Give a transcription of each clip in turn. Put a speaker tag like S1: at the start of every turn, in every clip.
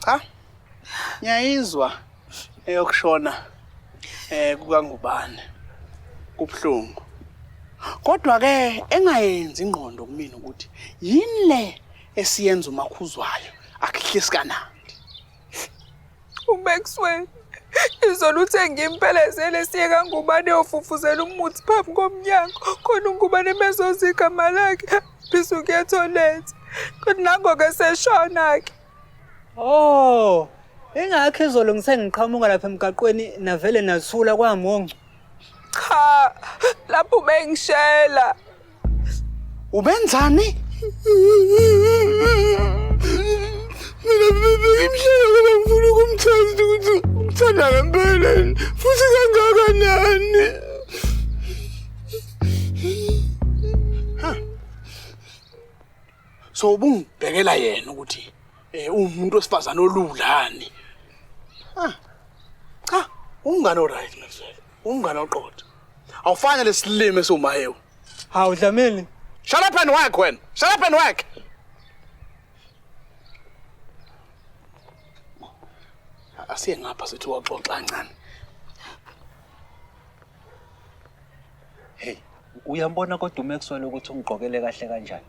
S1: Cha. Ngiyayizwa eyokushona kukaNgubane. Kubuhlungu. Kodwa ke engayenzi ingqondo kumina ukuthi yini le esiyenza uMakhuzwayo akuhlisi kanandi.
S2: UMaxwell izolo uthe ngimpelezele siye kaNgubane yofufuzela umuthi phambi komnyango khona uNgubane mezoza igama lakhe phisa ukuya ethoyilethi. Kodwa nango-ke seshona-ke.
S3: Oh, ingakho izolo ngithe ngiqhamuka lapha emgaqweni navele nathula kwamoncu.
S2: Cha, lapho ubengishela.
S1: Ubenzani?
S2: Mina bengimshela ngoba ngifuna ukumchaza ukuthi ngithanda ngempela futhi kangakanani.
S1: So ubungibhekela yena ukuthi uwumuntu wesifazane olulani. Ah. Cha, umngane oright Maxwell. Umngane oqotho. Awufani lesilimi esiwumahewu.
S3: Hawu Dlamini.
S1: Shut up and work wena. Shut up and work. Asiye ngapha sithi waxoxa kancane.
S4: Hey, uyambona kodwa uMaxwell ukuthi ungigqokele kahle kanjani?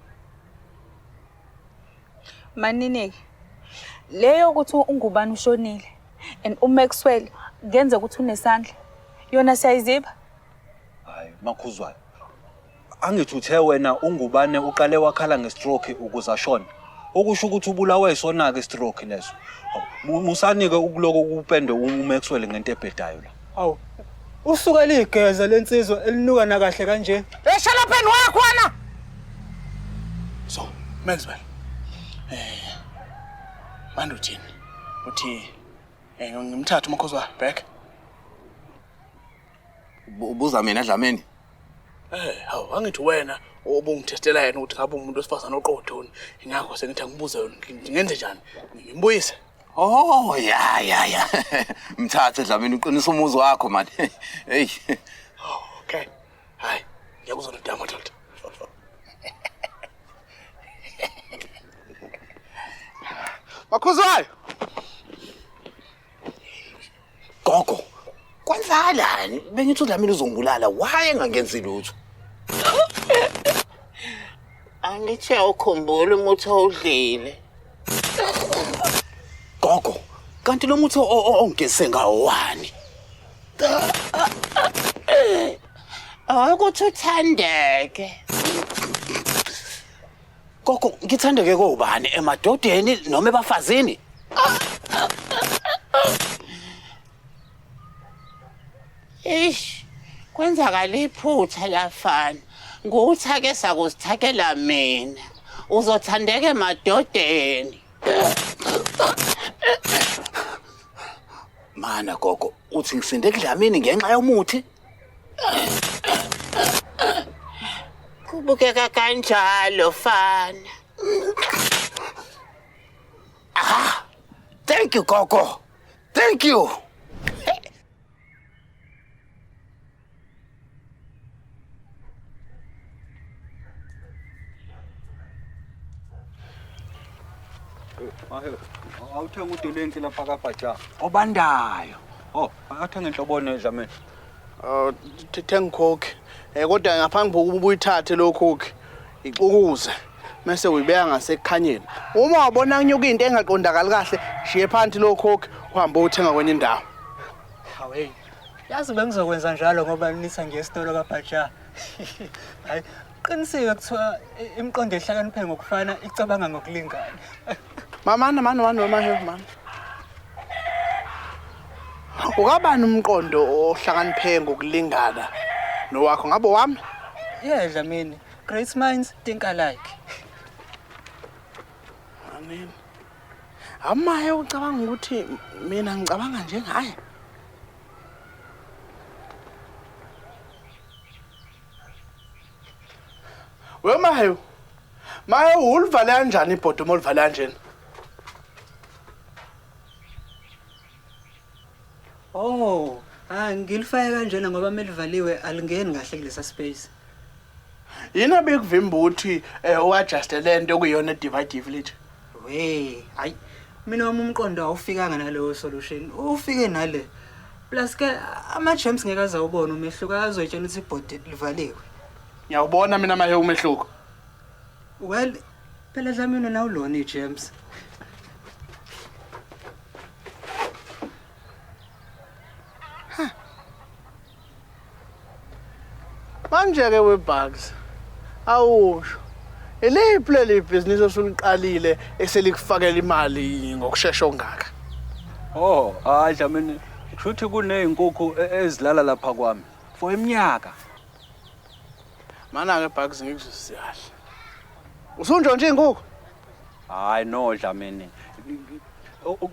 S2: Maninike. Leyo ukuthi uNgubane ushonile and uMaxwell kungenzeka ukuthi unesandla. Yona siyayiziba.
S4: Hayi, Makhuzwayo. Angithi uthe wena uNgubane uqale wakhala ngestroke ukuze ashone. Okusho ukuthi ubulawe isona-ke istroke leso. Hawu, Musanike ukuloko kupende uMaxwell ngento ebhedayo la.
S3: Hawu. Usuke ligeza lensizwa elinuka nakahle kanje.
S1: Hey, shut up and work wena. So, Maxwell. Manje uthini? Uthi ngimthathe uMakhuzwayo back.
S5: Ubuza mina Dlamini?
S1: Hawu angithi wena obungithestela yena ukuthi ngabe umuntu wesifazane oqotho ingakho sengithi angibuze yona ngenze njani? Ngimbuyise.
S5: Oh ya ya ya. Mthathe Dlamini uqinisa umuzi wakho man. Hey.
S1: Okay. Hayi, ngiyakuzwa nodama madoda. Makhuzwayo.
S5: Gogo, kwenzakalani? Bengithi uDlamini uzongibulala, why engangenzi lutho?
S6: Angithi awukhumbuli umuthi owudlile.
S5: Gogo, kanti lo muthi ongigezise ngawo wani?
S6: Ukuthi uthandeke.
S5: Gogo, ngithandeke kobani emadodeni noma ebafazini?
S6: Eish, kwenzakala iphutha lafana. Nguthake sakuzithakela mina. Uzothandeka emadodeni.
S5: Mana gogo, uthi ngisinde kudlamini ngenxa yomuthi?
S6: Kubukeka kanjalo fana.
S5: Ah, thank you gogo. Thank you.
S4: Awuthenga udilinki lapha kaBhaja.
S5: Obandayo.
S4: Oh, athenga inhlobone Dlamini.
S1: Oh, thenga coke. Kodwa ngaphambi kokuba uyithathe lo coke, ixukuze mese uyibeka ngasekukhanyeni. Uma wabona kunyuka into engaqondakali kahle, shiye phansi lo coke uhambe uyothenga kwenye indawo.
S3: Hawu hey. Yazi bengizokwenza njalo ngoba nitha ngiye esitolo kaBhaja. Hayi, qinisiwe kuthiwa imiqondo ehlakaniphe ngokufana icabanga ngokulingana.
S1: Mamana mani mani mani mani. Ukabani umqondo ohlakaniphe ngokulingana nowakho ngabe wami?
S3: Yeah, Dlamini. Great minds think alike.
S1: Amen. Amaye ucabanga ukuthi mina ngicabanga njengaye. We Mahewu. Mahewu ulivale kanjani ibhodo uma ulivale kanjena?
S3: Oh, ah ngilifake kanjena ngoba melivaliwe alingeni kahle kulesa space.
S1: Yini abekuvimba ukuthi uadjuste lento okuyiyona divide village?
S3: We, hayi. Mina wami umqondo awufikanga naleyo solution. Ufike nale. Plus ke ama-gems ngeke aze awubone umehluko azoyitshela ukuthi ibhodi livaliwe.
S1: Ngiyawubona mina mahe umehluko.
S3: Well, phela Dlamini wena awulona i-gems.
S1: Manje-ke weBugs, awusho. Iliphi leli bhizinisi osuliqalile eselikufakela imali ngokushesha okungaka?
S4: Oh, hayi Dlamini, kushuthi kuney'nkukhu ezilala lapha kwami for iminyaka.
S1: Mana-ke Bugs ngikuzwisise kahle. Usuntshontshe iy'nkukhu?
S4: Hayi no Dlamini.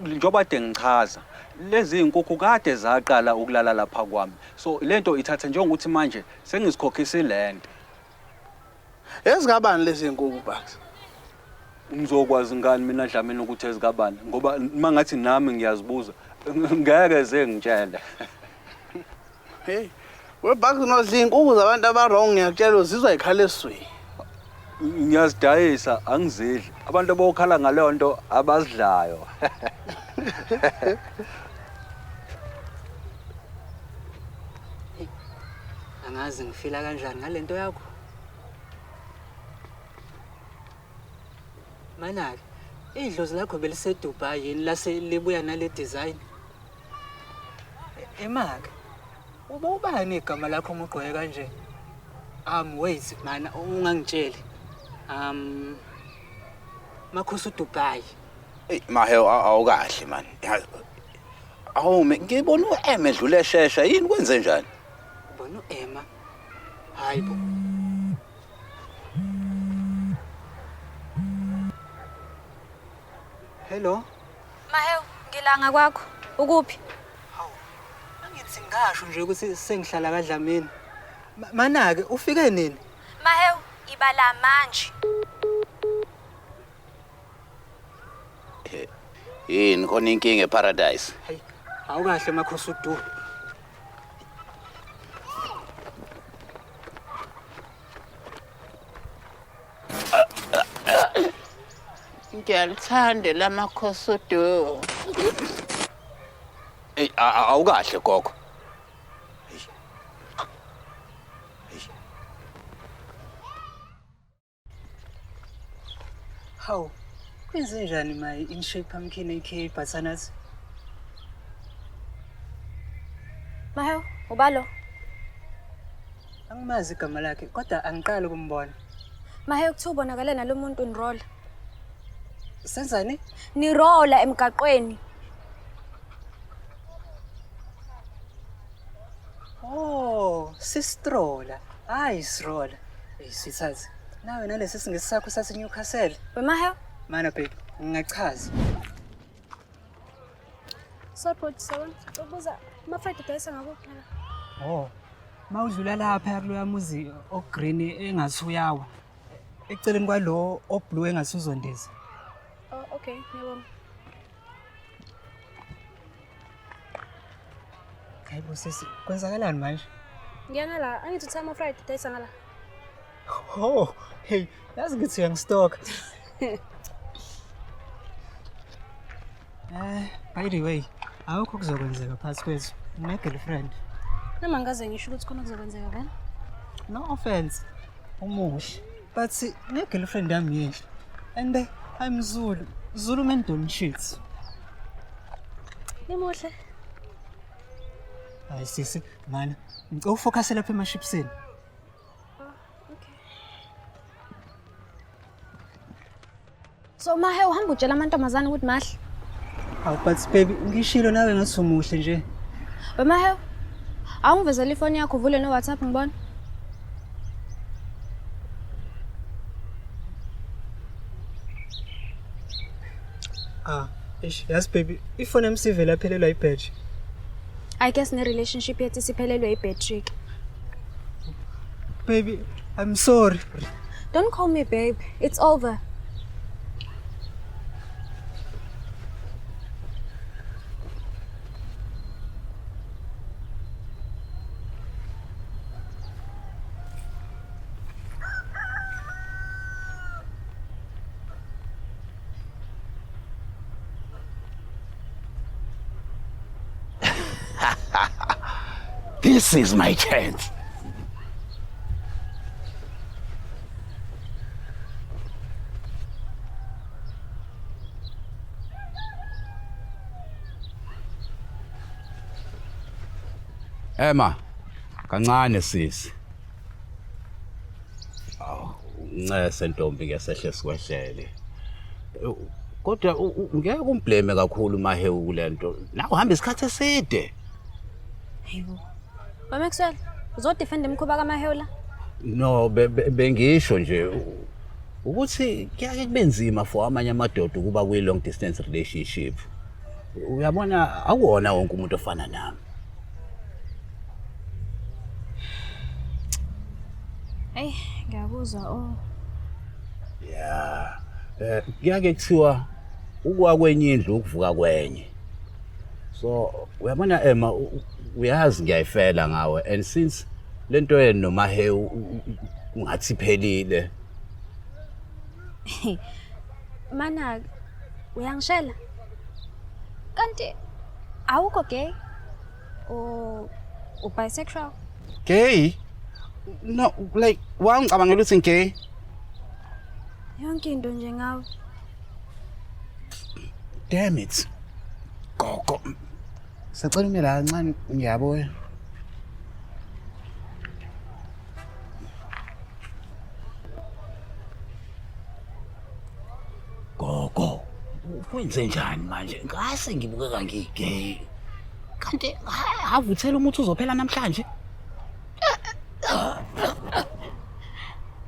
S4: Njengoba kade ngichaza, lezi iy'nkukhu kade zaqala ukulala lapha kwami. So lento ithathe njengokuthi manje sengizikhokhisa ilente.
S1: Ezikabani lezi iy'nkukhu Bugs?
S4: Ngizokwazi ngani mina Dlamini ukuthi ezikabani ngoba uma ngathi nami ngiyazibuza ngeke ze ngitshele.
S1: Hey, weBugs unodla iy'nkukhu zabantu aba-wrong ngiyakutshela uzizwa y'khala esiswini.
S4: Ngiyazidayisa angizidli. Abantu abokhala ngaleyo nto abazidlayo.
S3: Angazi ngifila kanjani ngalento yakho. Mana-ke, idlozi lakho beliseDubai yini lase libuya nale design? Emake, uba ubani igama lakho uma ugqoke kanje? Wait mana, ungangitsheli. Makhosi uDubai.
S5: Eyi Mahewu awukahle man. Awume ngibona u-M edlule eshesha yini kwenze njani?
S3: Ubona u-Emma? Hayi bo. Hello.
S7: Mahewu, ngilanga kwakho. Ukuphi?
S3: Hawu. Angithi ngasho nje ukuthi sengihlala kaDlamini. Mana-ke ufike nini?
S7: Mahewu, ibala manje.
S5: Yini khona inkinga eParadise?
S3: Hayi, awukahle Makhosi uDu.
S6: Ngiyalithanda lamakhosi uDu.
S5: Eyi awukahle gogo.
S3: Hawu, kwenze njani my in shape pumpkin aka butternut?
S7: Mahewu, ubalo.
S3: Angimazi igama lakhe kodwa angiqali ukumbona.
S7: Mahewu kuthiwa ubonakale nalo muntu nirola.
S3: Senzani?
S7: Nirola emgaqweni.
S3: Oh, sistrola. Hayi srola. Hey sweetheart, nawe nalesi singisi sakho sase Newcastle.
S7: WeMahewu?
S3: Mana babe, ngingachaza.
S7: Sorry bhuti, sawubona. Ubuza ama-Friday dayisa ngakuphi la?
S3: Oh, mawudlula lapha kuloya muzi o-green engathi uyawa. Eceleni kwalo o-blue engathi uzondiza.
S7: Oh, okay, ngiyabonga.
S3: Hayi bo sisi, kwenzakalani manje?
S7: Ngiyana la, angithi uthe ama-Friday dayisa ngala.
S3: Oh, hey, yazi ngithi uyangistalka. By the way, awukho kuzokwenzeka phakathi kwethu. Ngine-girlfriend.
S7: Noma ngikaze ngisho ukuthi khona kuzokwenzeka vele.
S3: No offense, umuhle. But ne-girlfriend yami yinhle. And I'm Zulu. Zulu men don't cheat.
S7: Nimuhle.
S3: Hayi sisi, mana, ngicela ufocus lapha emashipsini.
S7: Okay. So Mahewu uhamba utshela amantombazane ukuthi mahle.
S3: Hawu but baby, ngishilo nawe ngathi umuhle nje.
S7: WeMahewu, awungivezele ifoni yakho uvule no-WhatsApp ngibone.
S3: Ah, eish, yazi baby, ifoni yami sivele yaphelelwa ibhetri.
S7: I guess ne-relationship yethu isiphelelwe ibhetri ke.
S3: Baby, I'm sorry.
S7: Don't call me babe. It's over.
S5: This is my chance. Emma, kancane sisi. Awu, ncese ntombi ngesehle sikwehlele. Kodwa ngeke umblame kakhulu Mahewu kulento. Nawe uhamba isikhathi eside.
S7: Hayibo. BaMaxwell, uzodefenda imikhuba kaMahewu la?
S5: No, bengisho nje ukuthi kuyake kube nzima for amanye amadoda ukuba kwi long distance relationship. Uyabona, akuwona wonke umuntu ofana nami.
S7: Hey, ngiyakuzwa oh.
S5: Yeah. Kuyake kuthiwa ukuwa kwenye indlu ukuvuka kwenye. So uyabona Emma, uyazi ngiyayifela ngawe, and since lento yenu noMahewu ungathi iphelile.
S7: Mana, uyangishela? Kanti awukho gay? Or bisexual?
S5: Gay? No, like wangicabangela ukuthi ngigay?
S7: Yonke into nje ngawe.
S5: Damn it. Gogo. Sacela ume la kancane, ngiyabuya. Gogo, kwenze njani manje? Ngase ngibukeka ngigay. Kanti avuthela umuthi uzophela namhlanje.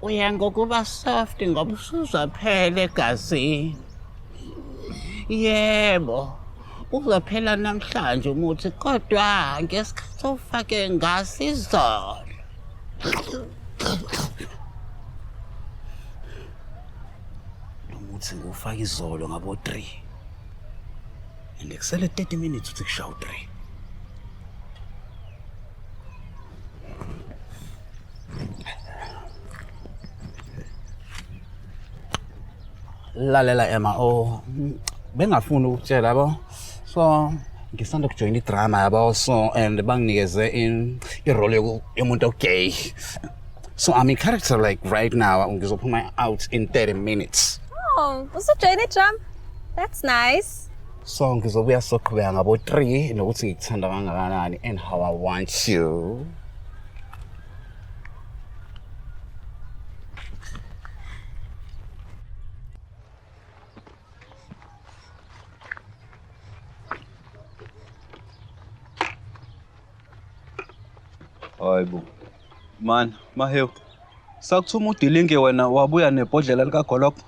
S5: Uya ngokuba soft ngoba usuzophela egazini. Yebo, uzophela namhlanje umuthi, kodwa ngesikhathi ufake ngaso izolo. Lo muthi ngiwufaka izolo ngabo 3. And kusele 30 minutes ukuthi kushaye u-3. Lalela Emma, oh, bengafuni ukutshela yabo. So ngisanda kujoyina idrama yabo, so and banginikeze in irole yomuntu ogay. So I'm in character like right now, ngizophuma out in 30 minutes.
S7: Oh, usujoyina idrama? That's nice.
S5: So ngizobuya soqhubeka ngabo 3 nokuthi ngikuthanda kangakanani and how I want you.
S4: Hayibo. Man, Mahewu. Sakuthuma udilinke wena wabuya nebhodlela likagoloko.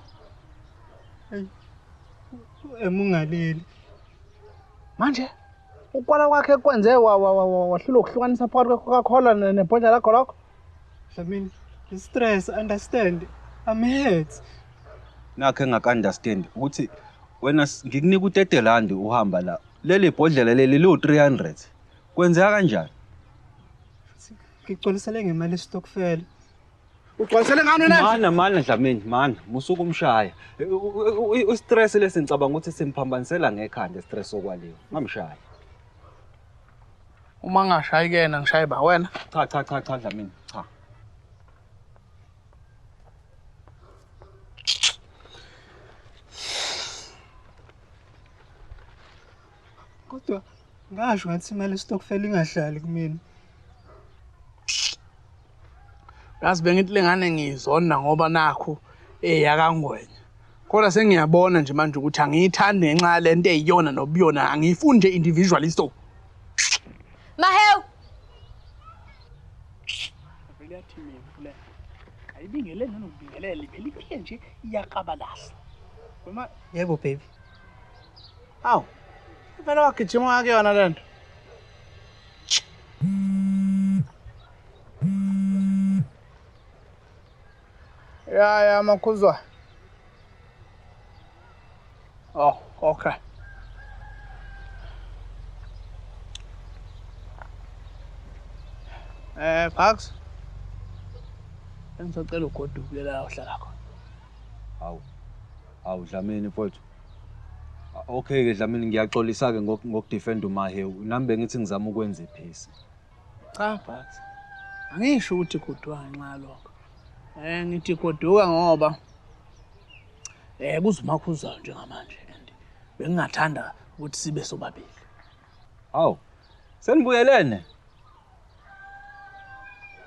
S3: Emungaleli.
S1: Manje ukwala kwakhe kwenze wahlula ukuhlukanisa phakathi kwe-Coca-Cola nebhodlela lagoloko.
S3: Dlamini, stress, understand. I'm hurt.
S4: Nakho engaka-understand ukuthi wena ngikunika u-30 rand uhamba la. Leli bhodlela leli liwu-300. Kwenzeka kanjani?
S3: Ngigcwalisele ngemali estokfela.
S1: Ugcwalisele ngani wena?
S4: Mana mana Dlamini, mana, musuke umshaya. U-stress lesi ngicabanga ukuthi simphambanisela ngekhanda stress okwaliwe. Ngamshaya.
S1: Uma ngashayi kuyena ngishaye ba wena.
S4: Cha cha cha cha Dlamini, cha.
S3: Kodwa ngasho ngathi imali estokfela ingahlali kumina.
S1: Yazi bengithi lengane ngiyizona ngoba nakho eyakaNgwenya. Kodwa sengiyabona nje manje ukuthi angiyithandi ngenxa yalento eyiyona nobuyona, angiyifuni nje individually so.
S7: Mahewu.
S1: Vele yathi mina le. Ayibingelele nokubingelela, ivele ifike nje iyakabalasa. Wema
S3: Yebo baby.
S1: Awu. Vele wagijima kuyona lento. Ya ya Makhuzwa. Oh, okay. Parks. Ngisacela ugoduke la ohlala khona.
S4: Hawu. Hawu Dlamini mfowethu. Okay ke Dlamini, ngiyaxolisa ke ngokudefend uMahewu. Nami bengithi ngizama ukwenza ipeace.
S1: Cha Bucks. Angisho ukuthi goduka ngenxa yalokho. Ngithi goduka ngoba kuzumakhuzayo njengamanje and bengingathanda ukuthi sibe sobabili.
S4: Hawu. Senibuyelene?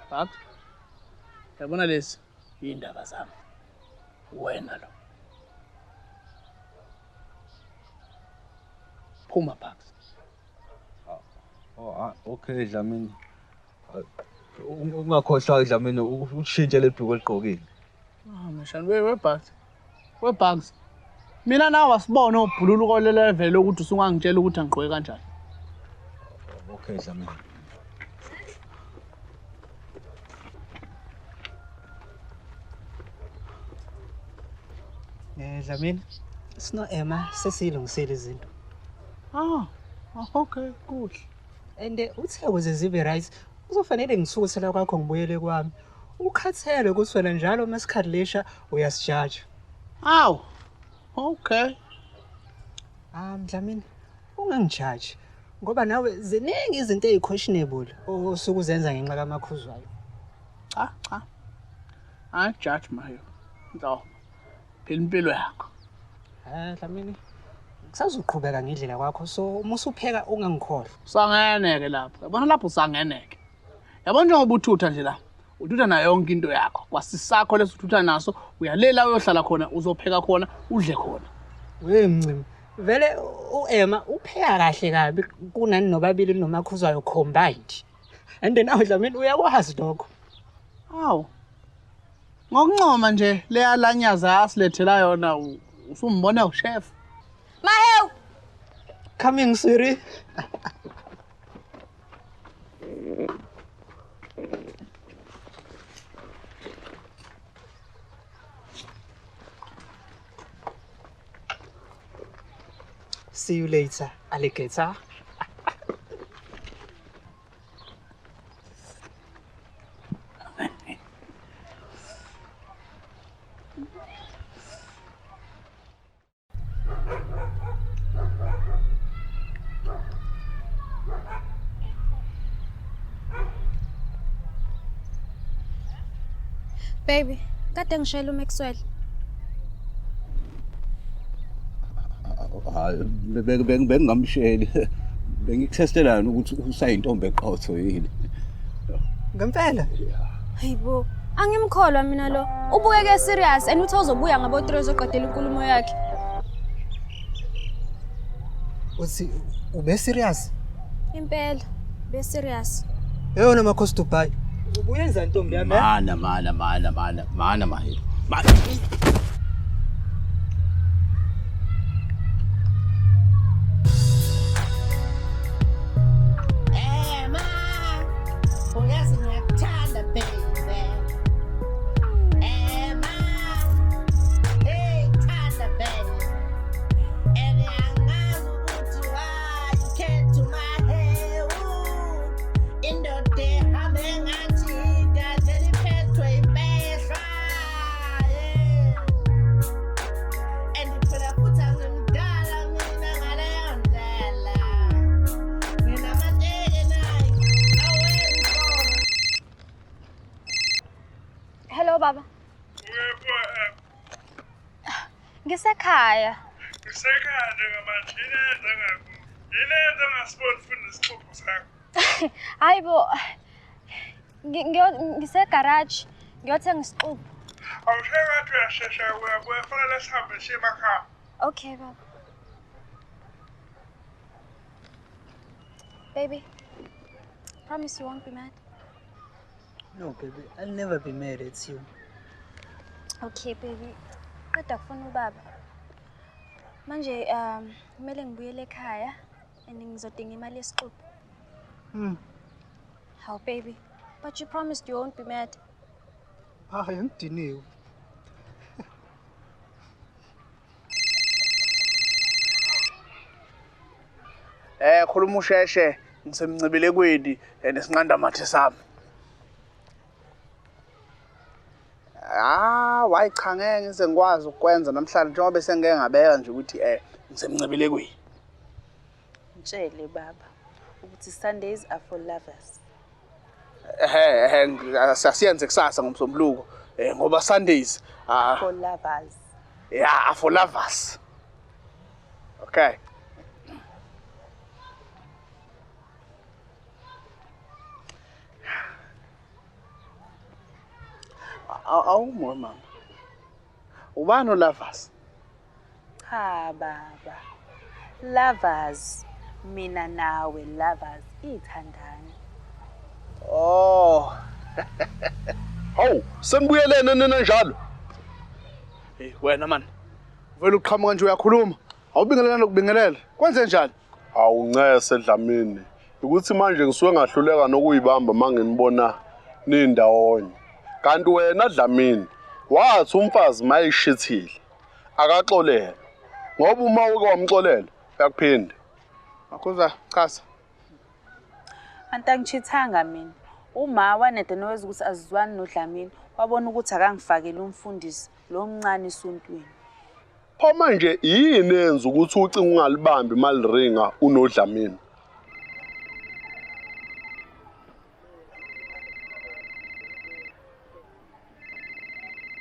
S1: Bucks. Yabona lesi indaba zami. Wena lo. Phuma Bucks.
S4: Oh, okay Dlamini. Ungakhohlwa Dlamini ushintshe lebhuku oligqokile.
S1: Ah, mshana we Bucks. We Bucks. Mina nawe asibone obhululu kole level ukuthi usungangitshela ukuthi angigqoke kanjani.
S4: Okay Dlamini.
S3: Dlamini, sino Emma sesiyilungisile izinto.
S1: Ah, okay, kuhle.
S3: And uthe ukuze zibe right, kuzofanele ngithukuthela kwakho ngibuyele kwami. Ukhathele ukuthi wena njalo uma isikhathi lesha uyasijaja.
S1: Aw. Okay.
S3: Dlamini, ungangijaji ngoba nawe ziningi izinto eziquestionable osuke uzenza ngenxa kaMakhuzwayo.
S1: Cha, cha. I judge mayo. Nhlobo. Phila impilo yakho.
S3: Dlamini, kusazoqhubeka ngendlela kwakho so uma usupheka ungangikhohlwa.
S1: Usangeneke lapho. Yabona lapho usangeneke. Yabona njengoba uthutha nje la. Uthutha nayo yonke into yakho. Kwasisakho leso uthutha naso, uyalela uyohlala khona, uzopheka khona, udle khona.
S3: We Mncimi, vele uEmma upheka kahle kabi kunani nobabili noMakhuzwayo combined. And then nawe Dlamini uyakwazi lokho.
S1: Awu. Ngokuncoma nje leya lanyaza asilethela yona usumbona uchef.
S7: Mahewu.
S3: Coming Siri. See you later, alligator.
S7: Baby, kade ngishayela uMaxwell.
S5: Hayi, bengingamsheli. Bengikuthestelana ukuthi usayintombi eqotho yini.
S3: Ngempela?
S7: Hayibo, angimkholwa mina lo. Ubukeke serious and uthe uzobuya ngabo 3 uzoqedela inkulumo yakhe.
S3: Uthi ube serious?
S7: Impela, be serious.
S3: Yeyona Makhosi Dubai. Ubuyenza ntombi yami?
S5: Mana mana mana mana mana Mahewu. Mana.
S6: Emma, uyazi ngiyakuthanda baby. Emma, hey thanda baby. And angazi ukuthi why you came to my hair. Indoda ehambe ngathi igazi liphethwe impehla. And phela futhi angimdala mina ngaleyo ndlela. Nginamateki nayi, aweri.
S7: Hello baba. Ngisekhaya.
S8: Ngisekhaya njengamanje, yini eyenza yini eyenza ngasiboni futhi nesixubho sakho?
S7: Hayibo. Ngisegaraji ngiyothenga isixubho.
S8: Awushaye ngathi uyashesha uyabuya, fanele sihambe siye emakhaya.
S7: Okay baba. Baby, promise you won't be mad.
S3: No baby, I'll never be mad at you.
S7: Okay baby. Qeda kufuna ubaba. Manje kumele ngibuyele ekhaya and ngizodinga imali yesixubho. How baby? But you promised you won't be mad.
S3: Hayi angidiniwe.
S1: Khuluma usheshe ngisemncibelekweni nesinqanda mathe sami. Ah, wayi cha ngeke ngize ngikwazi ukwenza namhlanje njengoba bese ngeke ngabeka nje ukuthi ngisemncibelekweni.
S9: Mtshele baba ukuthi Sundays are for lovers.
S1: Ehe, ehe, asiyenze kusasa ngomsombuluko. Ngoba Sundays ah
S2: For lovers.
S1: Yeah, for lovers. Okay. Awu mama. Ubani ulovers?
S2: Cha baba. Lovers. Mina nawe lovers ithandana.
S1: Oh.
S9: Hawu, senibuyelene nina njalo.
S1: Hey wena man. Vele uqhamuka nje uyakhuluma. Awubingelela nokubingelela. Kwenze njani?
S9: Awuncese Dlamini. Ukuthi manje ngisuke ngahluleka nokuyibamba manginibona nindawonye. Kanti wena Dlamini wathi umfazi mayishithile akaxolelwe. Ngoba uma uke wamxolela uyakuphinda.
S1: Makhuza chaza.
S2: Anti angichithanga mina. Uma wanede noweza ukuthi azizwani noDlamini, wabona ukuthi akangifakele umfundisi lo mncane esontweni.
S9: Pho manje yini enza ukuthi ucingo ungalibambi maliringa unoDlamini?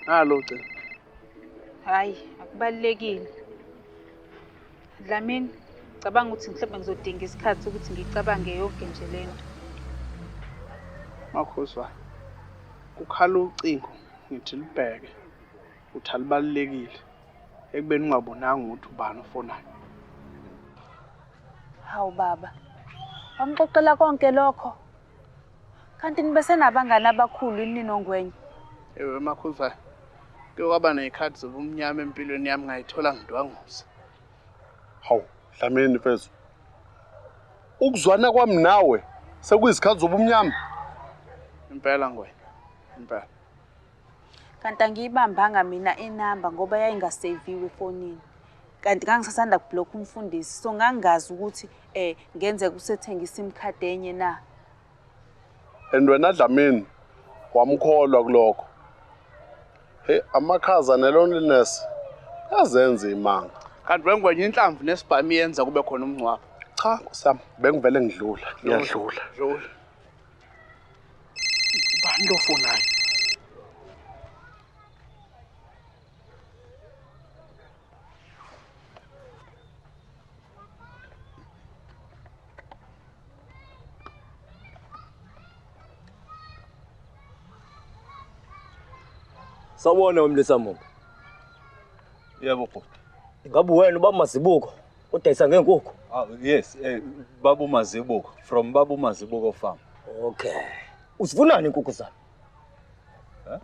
S1: Nalo ucingo.
S2: Hayi, akubalulekile. Dlamini, cabanga ukuthi mhlawumbe ngizodinga isikhathi ukuthi ngicabange yonke nje lento.
S1: Makhuzwa. Kukhala ucingo ngithi libheke. Uthi alibalulekile. Ekubeni ungabonanga ukuthi ubani ofonayo.
S2: Hawu baba. Wamxoxela konke lokho. Kanti nibe senabangani abakhulu yini noNgwenya?
S1: Ewe Makhuzwa. Ke kwaba nezikhathi zobumnyama empilweni yami ngayithola ngidwanguza.
S9: Hawu, Dlamini mfethu. Ukuzwana kwami nawe sekuyizikhathi zobumnyama.
S1: Impela Ngwenya. Impela.
S2: Kanti angiyibambanga mina inamba ngoba yayingaseviwe efonini. Kanti ngangisasanda kublock umfundisi, so ngangazi ukuthi ngenzeka usethenga iSIM card enye na.
S9: And wena Dlamini wamkholwa kulokho. Hey, amakhaza ne-loneliness azenza imanga.
S1: Kanti wengwenya inhlamvu nesibhamu iyenza kube khona umngcwabo.
S9: Cha, Nkosi yami, bengivele ngidlula, ngiyadlula.
S1: Dlula. Ubani lo fonayo?
S10: Sawubona wemlisa mumbi.
S4: Yebo bhuti.
S10: Ingabe wena ubaba Mazibuko odayisa ngenkukhu?
S4: Ah yes, Babu Mazibuko from Babu Mazibuko farm.
S10: Okay. Uzifunani inkukhu zami?
S4: Eh?